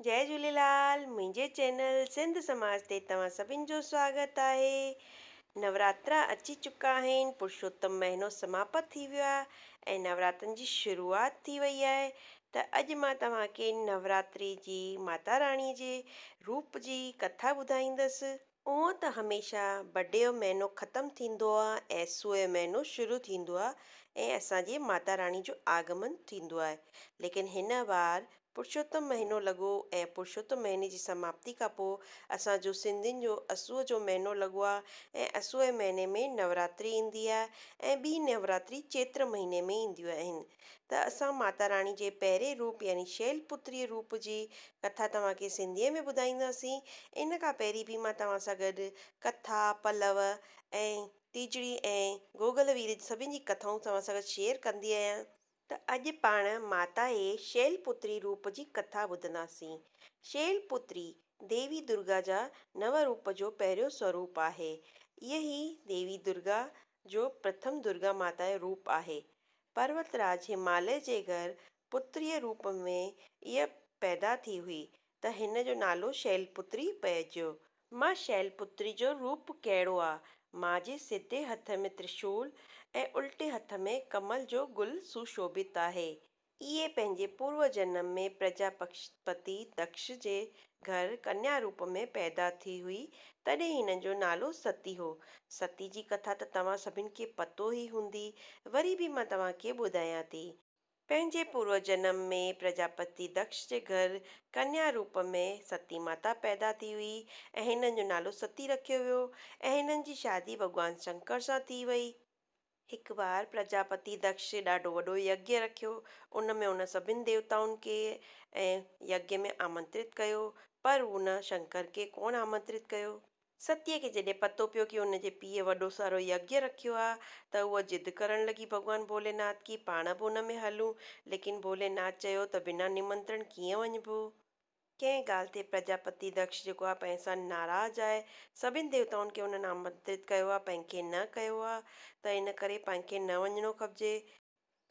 جئي جهوليلال منهنجي چينل سنڌ سماج تي توهان سڀن جو سواگت آهي. نوراترا اچي چڪا آهن، پرشوتم مهينو سماپت ٿي ويو آهي ۽ نوراترن جي شروعات ٿي وئي آهي ته اڄ مان توهان کي نوراتري جي ماتا راڻي جي روپ جي ڪٿا ٻڌائيندس. اونئن ته هميشه بڊي جو مهينو ختم ٿيندو آهي ۽ سوء جو مهينو شروع ٿيندو آهي ۽ اسان جي ماتا راڻي جو آگمن ٿيندو آهي ليڪن هن بار پرشوتم مهينو لڳو ۽ پرشوتم مهيني جي سماپتي کان پوء اسان جو سنڌين جو اسوء جو مهينو لڳو آهي ۽ اسوء جي مهيني ۾ نوراتري ايندي آهي ۽ ٻي نوراتري چيتر مهيني ۾ اينديون آهن ته اسان ماتا راڻي جي پهرين روپ يعني شيل پتريء روپ جي ڪٿا توهان کي سنڌيء ۾ ٻڌائينداسين. ان کان پهرين به مان توهان سان گڏ ڪٿا، پلو ۽ ٽيجڙي ۽ گوگل وير سڀني جي ڪٿائون توهان سان گڏ شيئر ڪندي آهيان. ته اڄ پاڻ ماتا جي شيل پتري روپ جي ڪٿا ٻڌنداسين. شيل پتري ديوي درگا جا نو روپ جو پهريون سوروپ آهي. اهي ئي ديوي درگا جو پرٿم درگا ماتا جو روپ آهي. پروت راج هماليه جي گهر پتريء روپ ۾ اها پيدا ٿي هئي ته هن جو نالو شيل پتري پئجيو. مان شيل پتري جو روپ ڪهڙو آ؟ مان جي سڌي هٿ ۾ ترشول ۽ الٽي هٿ ۾ ڪمل جو گل سوشوڀت آهي. اهي پنهنجي پورو جنم ۾ پرجاپتي دڪش جي گهر ڪنيا روپ ۾ پيدا ٿي هئي، تڏهن هن جو نالو ستي هو. ستي جي ڪٿا ته توهان سڀن کي پتو ئي هوندي، وري به مان توهان کي ٻڌايان ٿي. پنهنجي پورو جنم ۾ پرجاپتي دڪش جي گهر ڪنيا روپ ۾ ستي ماتا پيدا ٿي هئي ۽ هنن جو نالو ستي رکيو ويو ۽ هنن جي شادي ڀڳوان شنڪر سان ٿي وئي. هڪ بار پرجاپتي دڪش ڏاڍو وڏو يگيه رکيو. ان ۾ هن سڀن ديوتائن کي ۽ يگيه ۾ آمنترت ڪيو، پر هن شنڪر کي ڪونه آمنترت ڪيو. ستيء کي جڏهن پتو پيو ڪي هن جي پيء وڏو سارو يگيه رکيو آ ته هوء ضد ڪرڻ لڳي ڀڳوان ڀوليناٿ ڪي پاڻ به ان ۾ هلون، ليڪن ڀوليناٿ چيو ته بنا نمنترڻ ڪيئن وڃبو؟ ڪنهن ڳالهه تي پرجاپتي دڪش جيڪو آهي پنهن سان ناراض آهي. سڀن ديوتائن کي هنن آمنترت ڪيو آهي، پنهن کي نه ڪيو آهي ته ان ڪري پنهن کي نه وڃڻو کپجي.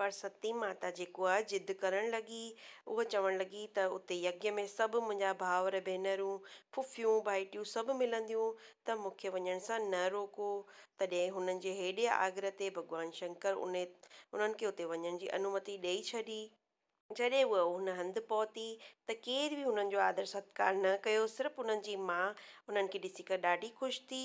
پر ستي ماتا جيڪو آهي ضد ڪرڻ لڳي. هوء چوڻ لڳي ته اتي يگيه ۾ سڀ منهنجا ڀائر ڀينرون، ڦڦيون، ڀائٽيون سڀ ملنديون ته مون کي وڃڻ سان نه روڪو. تڏهن هنن جي هيڏي آگرهه تي ڀڳوان شنڪر انهن کي اتي وڃڻ جي انومتي ڏيئي ڇڏي. جڏهن هوء ان هنڌ پهتي ته ڪير به هنن جو آدر ستڪار نه ڪيو، صرف انهن جي ماء انهن کي ڏسي ڪري ڏاڍي خوش ٿي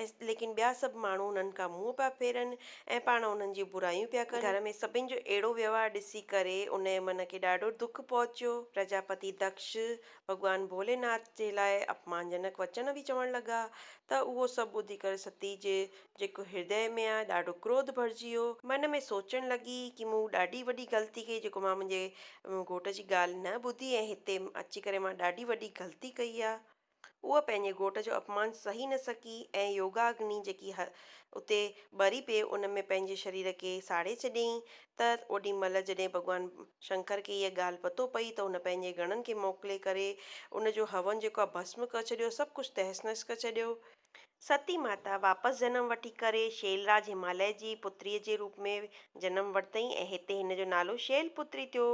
۽ ليڪن ٻيا سڀ ماڻهو انهن کان منهن پيا ڦيرن ۽ پاڻ انهن جون برايون پيا ڪن. گهر ۾ سڀن جو اهڙو ويوهار ڏسي ڪري ان جي من کي ڏاڍو دک پهچيو. پرجاپتي دڪش ڀڳوان ڀوليناٿ جي لاء اپمانجنڪ وچن به چوڻ لڳا ته اهو سڀ ٻڌي ڪري ستي جي جيڪو هردي ۾ آ ڏاڍو ڪروڌ ڀرجي ويو. من ۾ سوچڻ لڳي ڪي مون ڏاڍي وڏي غلطي ڪئي جيڪو مان منهنجي گهوٽ جي ڳالهه نه ٻڌي ۽ هتي اچي ڪري مان ڏاڍي وڏي غلطي ڪئي آ. هوء پنهنجي گهوٽ جو اپمان سهي نه سگهي ۽ يوگاگني جيڪي اتي ٻري پئي ان ۾ پنهنجي شرير کي ساڙي ڇڏيائين ته اوڏي مهل جڏهن ڀڳوان شنڪر کي هيء ڳالهه پتو پئي ته هن پنهنجي گڻن کي موڪلي ڪري ان جو هون جيڪو آ ڀسم ڪري ڇڏيو سڀ ڪجهه تهس نهس ڪري ڇڏيو. ستي ماتا واپس جنم وٺي ڪري شيلراج هماليه جي پتريء جي روپ ۾ جنم ورتائين ۽ هتي هن جو نالو شيل پتري ٿيو.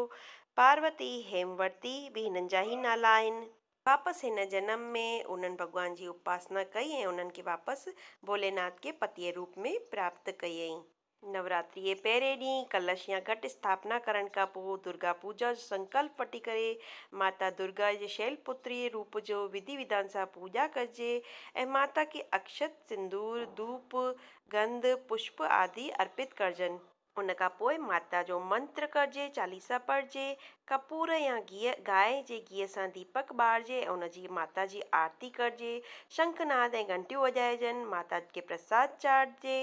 پاروتي، هيمورتي به هنن جا ئي نالا آهن. واپس هن جنم ۾ انهن ڀڳوان جي اپاسنا ڪئي ۽ انهن کي واپس ڀوليناٿ کي پتيء روپ ۾ پراپت ڪيائين. نوراتري جي پهرين ڏينهن ڪلش يا گهٽ اسٿاپنا ڪرڻ کان پوء درگا پوڄا جو سنڪلپ وٺي ڪري ماتا درگا جي شيل پتري روپ جو وڌي وڌان سان پوڄا ڪجي ۽ ماتا کي اڪشت، سندور، ڌوپ، گنڌ، پشپ آدي ارپت ڪرجن. ان کان پوء ماتا جو منتر ڪرجي، چاليسا پڙهجي، ڪپور يا گيهه، گانء جي گيهه سان ديپڪ ٻارجي ۽ ان جي ماتا جي آرتي ڪرجي، شنکناد ۽ گهنٽيون وڄائجن، ماتا کي پرساد چاڙهجي.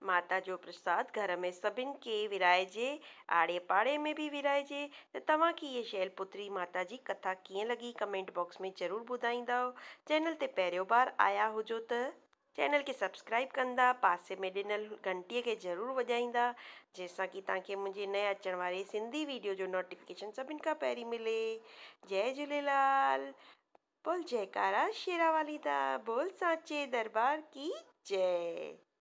ماتا جو پرساد گهر ۾ سڀن کي ورهائجي، آڙي پاڙي ۾ به ورهائجي ته توهان کي هيء شيل پتري ماتا جي ڪٿا ڪيئن لڳي ڪمينٽ باڪس ۾ ضرور ٻڌائيندائو، چينل تي پهريون بار آيا هجو ته چينل کي سبسڪرائيب ڪندا، پاسي ۾ ڏنل گهنٽي کي ضرور وڄائيندا جنهن سان ڪي توهان کي منهنجي نئين اچڻ واري سنڌي ويڊيو جو نوٽيفڪيشن سڀن کان پهرين ملي. جئي جهوليلال بول جئڪارا شيراوالي دا بول سانچي دربار ڪي جئي.